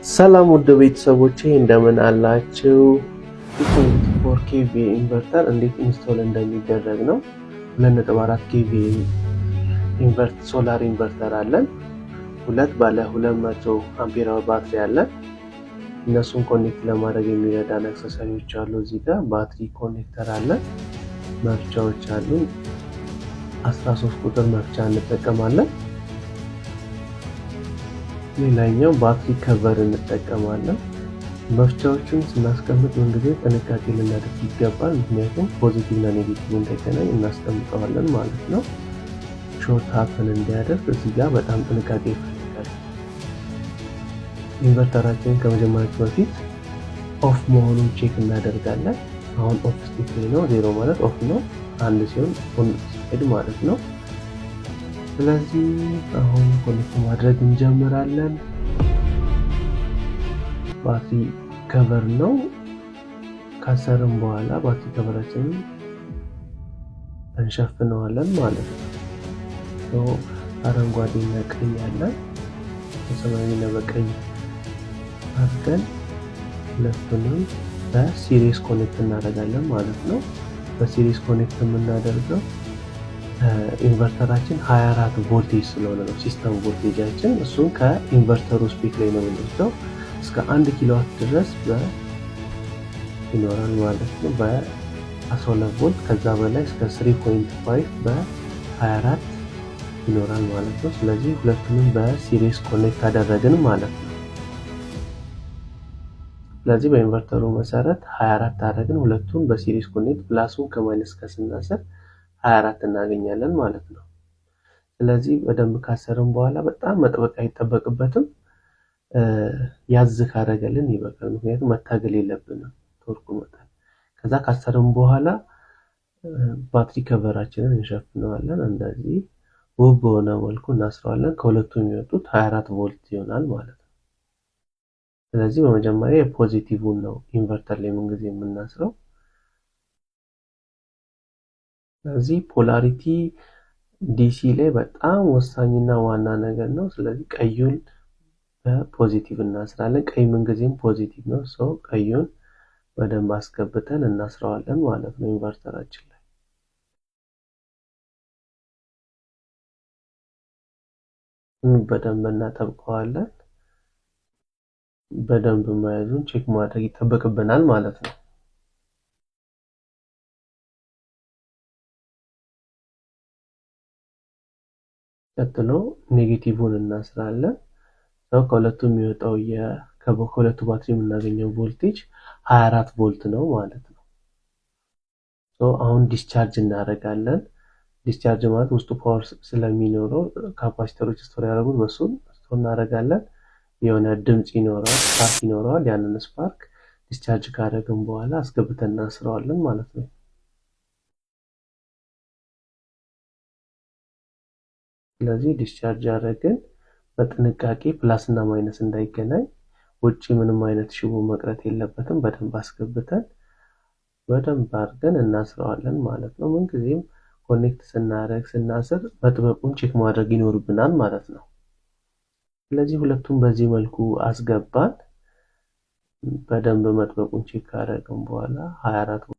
ሰላም ውድ ቤተሰቦቼ፣ እንደምን አላችሁ? 4 kV inverter እንዴት install እንደሚደረግ ነው። 2.4 kV solar inverter አለን። ሁለት ባለ 200 ampere hour ባትሪ አለን። እነሱን connect ለማድረግ የሚረዳን accessory ዎች አሉ። እዚህ ጋር battery connector አለን። መፍቻዎች አሉ። 13 ቁጥር መፍቻ እንጠቀማለን። ሌላኛው battery cover እንጠቀማለን። መፍቻዎቹን ስናስቀምጥ ምንጊዜ ጥንቃቄ ልናደርግ ይገባል። ምክንያቱም positive እና negative እንዳይገናኝ እናስቀምጠዋለን ማለት ነው። Short happen እንዲያደርግ እዚህ ጋር በጣም ጥንቃቄ ይፈልጋል። Inverter ኣችንን ከመጀመራችን በፊት off መሆኑን check እናደርጋለን። አሁን off state ላይ ነው። 0 ማለት off ነው። 1 ሲሆን on side ማለት ነው። ስለዚህ አሁን connect ማድረግ እንጀምራለን። Battery cover ነው። ካሰርን በኋላ battery cover ኣችንን እንሸፍነዋለን ማለት ነው። አረንጓዴና ቀይ ያለን በሰማያዊና በቀይ አድርገን ሁለቱንም በ series connect እናደርጋለን ማለት ነው። በ series connect የምናደርገው inverter ኣችን 24 ቮልቴጅ ስለሆነ ነው። System voltage ኣችን እሱን ከ inverter ኡ spec ላይ ነው የምንወስደው። እስከ 1 ኪሎዋት ድረስ ይኖራል ማለት ነው በ12 ቮልት፣ ከዛ በላይ እስከ 3.5 በ24 ይኖራል ማለት ነው። ስለዚህ ሁለቱንም በ series connect አደረግን ማለት ነው። ስለዚህ በ inverter ኡ መሰረት 24 አደረግን። ሁለቱን በ series connect plus ኡን ከ minus ጋር ስናስር 24 እናገኛለን ማለት ነው። ስለዚህ በደንብ ካሰርን በኋላ በጣም መጥበቅ አይጠበቅበትም። ያዝ ካደረገልን ይበቃል። ምክንያቱም መታገል የለብንም torque ኡ መጠን። ከዛ ካሰርን በኋላ battery cover ኣችንን እንሸፍነዋለን። እንደዚህ ውብ በሆነ መልኩ እናስረዋለን። ከሁለቱ የሚወጡት 24 ቮልት ይሆናል ማለት ነው። ስለዚህ በመጀመሪያ የ positive ን ነው inverter ላይ ምን ጊዜ የምናስረው። ስለዚህ polarity DC ላይ በጣም ወሳኝና ዋና ነገር ነው። ስለዚህ ቀዩን በ positive እናስራለን። ቀይ ምንጊዜም positive ነው። So ቀዩን በደንብ አስገብተን እናስረዋለን ማለት ነው inverter ኣችን ላይ። በደንብ እናጠብቀዋለን። በደንብ መያዙን check ማድረግ ይጠበቅብናል ማለት ነው። ቀጥሎ negative ን እናስራለን። So ከሁለቱ የሚወጣው ከሁለቱ ባትሪ የምናገኘው ቮልቴጅ 24 ቮልት ነው ማለት ነው። አሁን discharge እናደርጋለን። Discharge ማለት ውስጡ power ስለሚኖረው capacitor ኦች store ያደረጉት በሱ store እናደርጋለን። የሆነ ድምፅ ይኖረዋል፣ spark ይኖረዋል። ያንን spark discharge ካደረግን በኋላ አስገብተን እናስረዋለን ማለት ነው። ስለዚህ discharge ያደረግን በጥንቃቄ plus እና minus እንዳይገናኝ፣ ውጪ ምንም አይነት ሽቦ መቅረት የለበትም። በደንብ አስገብተን በደንብ አድርገን እናስረዋለን ማለት ነው። ምንጊዜም connect ስናደርግ ስናስር መጥበቁን check ማድረግ ይኖርብናል ማለት ነው። ስለዚህ ሁለቱም በዚህ መልኩ አስገባን። በደንብ መጥበቁን check ካደረግን በኋላ 24